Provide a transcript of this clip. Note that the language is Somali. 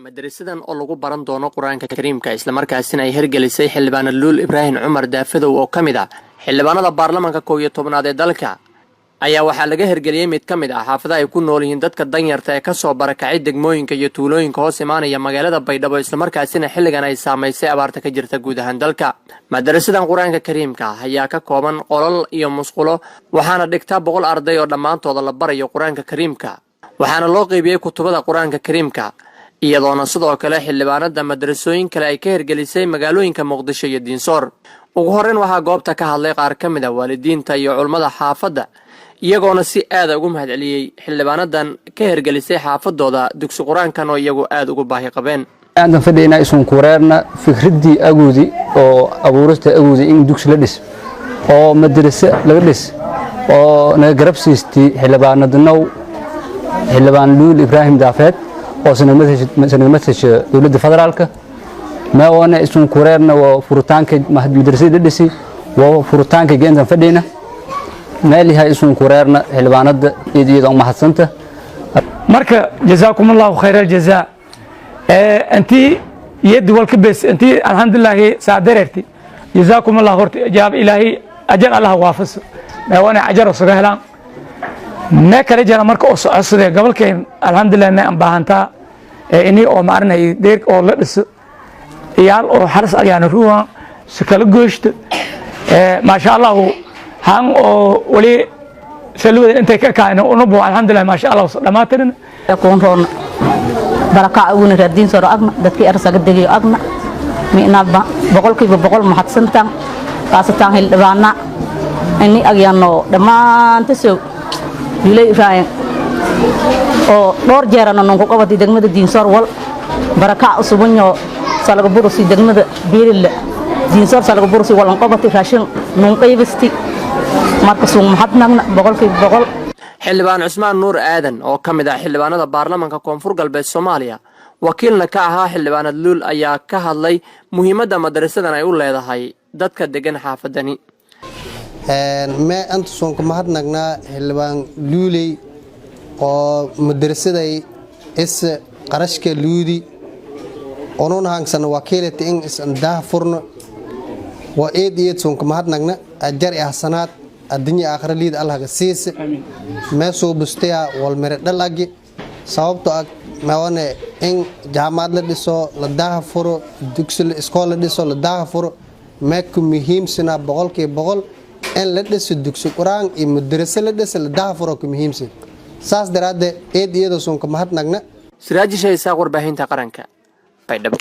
Madrasadan oo lagu baran doono Qur-aanka Kariimka, islamarkaasina ay hirgelisay Xildhibaana Luul Ibraahim Cumar Daafadow oo ka mid ah xildhibaanada baarlamaanka 11aad ee dalka, ayaa waxaa laga hirgeliyey mid ka mid ah xaafadaha ay ku nool yihiin dadka danyarta ee kasoo barakacay degmooyinka iyo tuulooyinka hoos imaanaya magaalada Baydhabo, islamarkaasina xilligan ay saamaysay abaarta ka jirta guud ahaan dalka. Madarasadan Qur-aanka Kariimka ah ayaa ka kooban qolal iyo musqulo, waxaana dhigtaa 100 arday oo dhammaantooda la barayo Qur-aanka Kariimka. Waxaana loo qeybiyey kutubada Qur-aanka Kariimka, iyadoona sidoo kale xildhibaanada madrasooyin kale ay ka hirgelisay magaalooyinka Muqdisho iyo Diinsoor. Ugu horreyn waxaa goobta ka hadlay qaar ka mid ah waalidiinta iyo culummada xaafadda, iyagoona si aada ugu mahadceliyey xildhibaanadan ka hirgelisay xaafadooda dugsi qur-aankan oo iyagu aada ugu baahi qabeen. Aantan fadhiynaa isun kureerna fikraddii agoodi oo abuurista agoodi in dugsi la dhis oo madrase laga dhis oo naga garab siistay xildhibaanadanow, Xildhibaan Luul Ibraahim Daafeed oo sanaga matasha dowladda federaalka. Meewana isun kureerna waa furitaanka madrasada la dhisi, waa furitaanka geentan fadhiyna meeliha isun kureerna. Xildhibaanada iyada u mahadsanta. Marka jazaakum Allahu khayr aljazaa. Intii yadi walka bes intii, alxamdulilaahi, saa dareerti. Jazaakum Allah. Horta ijaab Ilaahay ajar Allah waafaso, meewana ajar usaga helaan. Mee kale jira marka oo socodsadee gobolkeen, alxamdulilah, mee aan baahantaa ini oo maarinay deer oo la dhiso iyaal oo xaras ayaana ruwa si kala gooshto. Maasha Allahu, han oo wali salwada intay ka kaayno unubo, alxamdulilah, maasha Allah, dhammaatirin. Kuun roon barakac uguna raadiin soro agna dadkii arsaga degayo agna mi'na 100% mahadsantaan, kaasataan xildhibaana ini agyano dhammaanta sow Luley Ibraahim oo dhowr jeerana nunku qabati degmada Diinsoor wal barakac usubanyo salaga burusi degmada Biirille Diinsoor salaga burusi walan qabati raashin nun qaybisti. Marka suun mahadnagna 100%. Xildhibaan Cusmaan Nuur Aadan oo ka mid ah xildhibaanada baarlamaanka Koonfur Galbeed Soomaaliya, wakiilna ka ahaa xildhibaanad Luul, ayaa ka hadlay muhiimadda madrasadan ay u leedahay dadka degan xaafadani. Mee anta soonka mahadnagnaa Xildhibaan Luuley oo madrasaday is qarashka luudi onon haangsana wakiilata in is daha furno. Waa eed eed soonka mahadnagna. Ajar i hasanaad addunya aakhira liid Allahga siise. Mee soo bustaya wal mere dhal agi sababto ag mewane in jaamacad la dhiso, la daaha furo, dugsi iskool la dhiso, la daaha furo. Mee ku muhiimsanaa 100% in la dhiso dugsi qur-aan iyo madraso la dhiso, la daaha furo ku muhiimsan. Saas daraaddeed eed iyadoo soonka mahadnagna. Siraaji Shaysaaq, Warbaahinta Qaranka, Baydhabo.